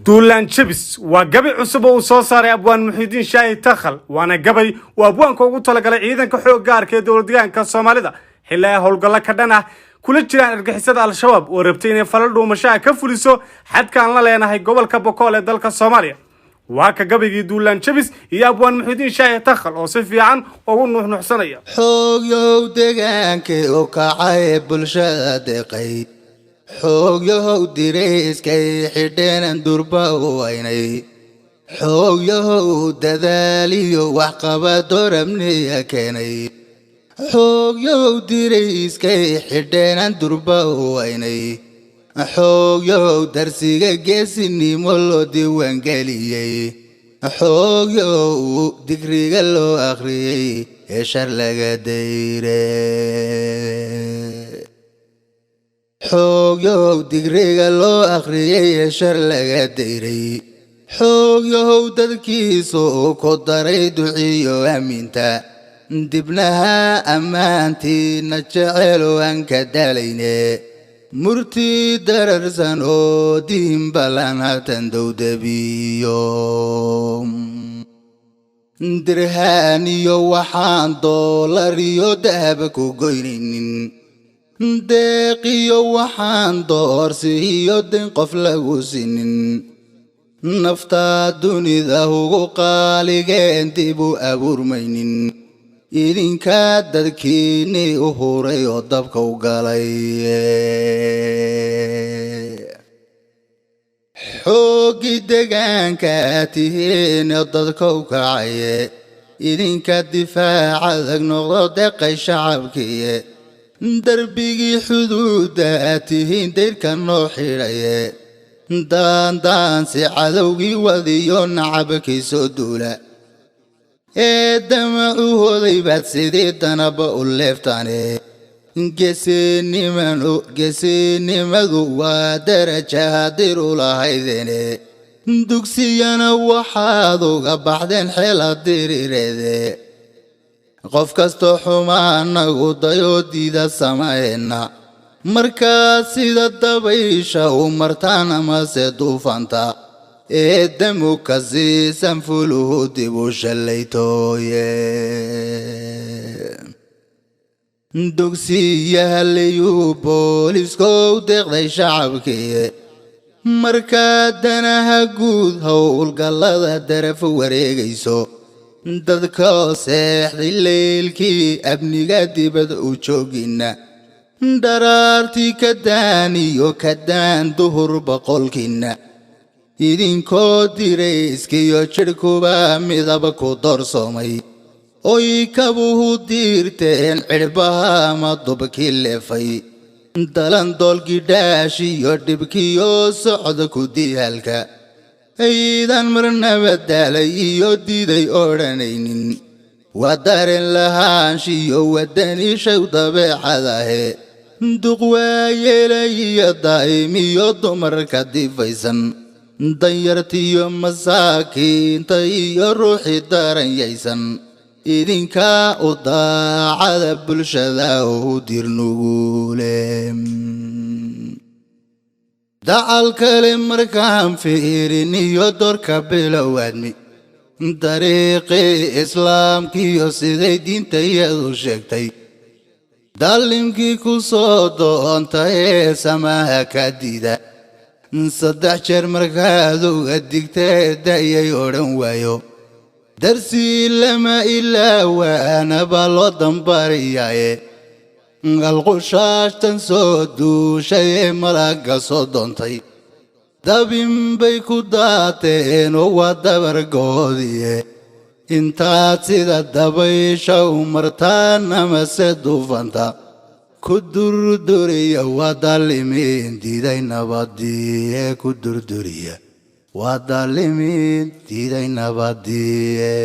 Duulaan Jebis waa gabay cusub oo uu soo saaray abwaan Muxiidiin Shaahi Takhal, waana gabay uu abwaanka ugu talagalay ciidanka xoog gaarka ee dowladdeegaanka Soomaalida, xilli ay howlgallo ka dhan ah kula jiraan argixisada Al-Shabaab oo rabtay inay falal dhuumashaha ka fuliso xadka aan la leenahay gobolka Bokool ee dalka Soomaaliya. Waa ka gabaygii Duulaan Jebis iyo abwaan Muxiidiin Shaahi Takhal oo si fiican ugu nuuxnuuxsanaya. Xoogyow degaankii u kacay bulshada deeqay, xoogyahow dirayskay xidheenan durba u waynay, xoogyahow dadaaliyo waxqabado rabniya keenay, xoogyahow dirayskay xidheenan durba u waynay, xoogyahow darsiga geesinimo loo diiwaangeliyey, xoogyahow digriga loo akhriyey ee shar laga dayre, xoogyahow digriga loo akhriyey ee shar laga dayray, xoogyahow dadkiisu uu ku daray duciyo aaminta, dibnaha ammaantiina jecelo aan ka dalayne, murti dararsan oo diin ballan hatan dowdabiyo dirhaan iyo waxaan doolar iyo dahab ku goynaynin, deeqiyo waxaan doorsi iyo din qof lagu sinin, naftaa dunida ugu qaaligeen dib u abuurmaynin, idinkaa dadkiinnii u huray oo dabka u galay. Xooggii degaanka tihiin dadka u kacaye, idinka difaac adag noqdo deqay shacabkiiye, darbigii xuduudda tihiin dayrka noo xidhaye, daandaansi cadowgii wadiyo nacabkii soo duula ee damacu hoday baad sidii danaba u leeftaane. Geesinimanu geesinimadu waa darajaha diru lahaydene, dugsiyana waxaad uga baxdeen xeela diriireede, qof kastoo xumaanagu dayoo diida samayna, markaad sida dabaysha u martaan amase duufanta ee damu ka siisan fuluhu dib u shallaytooye. Dugsiyahaliyuu booliskow deeqday shacabkiiye, markaad danaha guud howlgallada daraf wareegayso, dadkoo seexday leylkii amniga dibad u joogina, dharaartii ka daan iyo ka daan duhur boqolkiina, idinkoo dirayskiyo jidhkuba midaba ku doorsoomay, oy kabuhu diirteen cidhbaha ama dubkii leefay, dalan doolgidhaash iyo dhibkiyo socda ku dihaalka, aydan marnaba daalay iyo diiday odhanaynin, waa dareen lahaanshiyo wadaniishaw dabeecadahe, duq waayeelay iyo daa'imiyo dumarka difaysan, danyartiyo masaakiinta iyo ruuxii daranyaysan, idinkaa u daacada bulshada u dirnuguule. Dacal kale markaan fiirin iyo doorka bilow aadmi dariiqii islaamkiyo siday diinta iyadu sheegtay, daalimkii ku soo doonta ee samaha ka diida, saddex jeer markaad uga digtee da'yay odhan waayo, darsii lama ilaa waanaba loo dambariyaaye, alqushaashtan soo duushay ee malagga soo doontay, dabin bay ku daateen oo waa dabargoodiye, intaad sida dabaysha u martaan amase duufanta ku durduriya, waa daalimiin diiday nabadiye, ku durduriya waa daalimiin diiday nabadiye.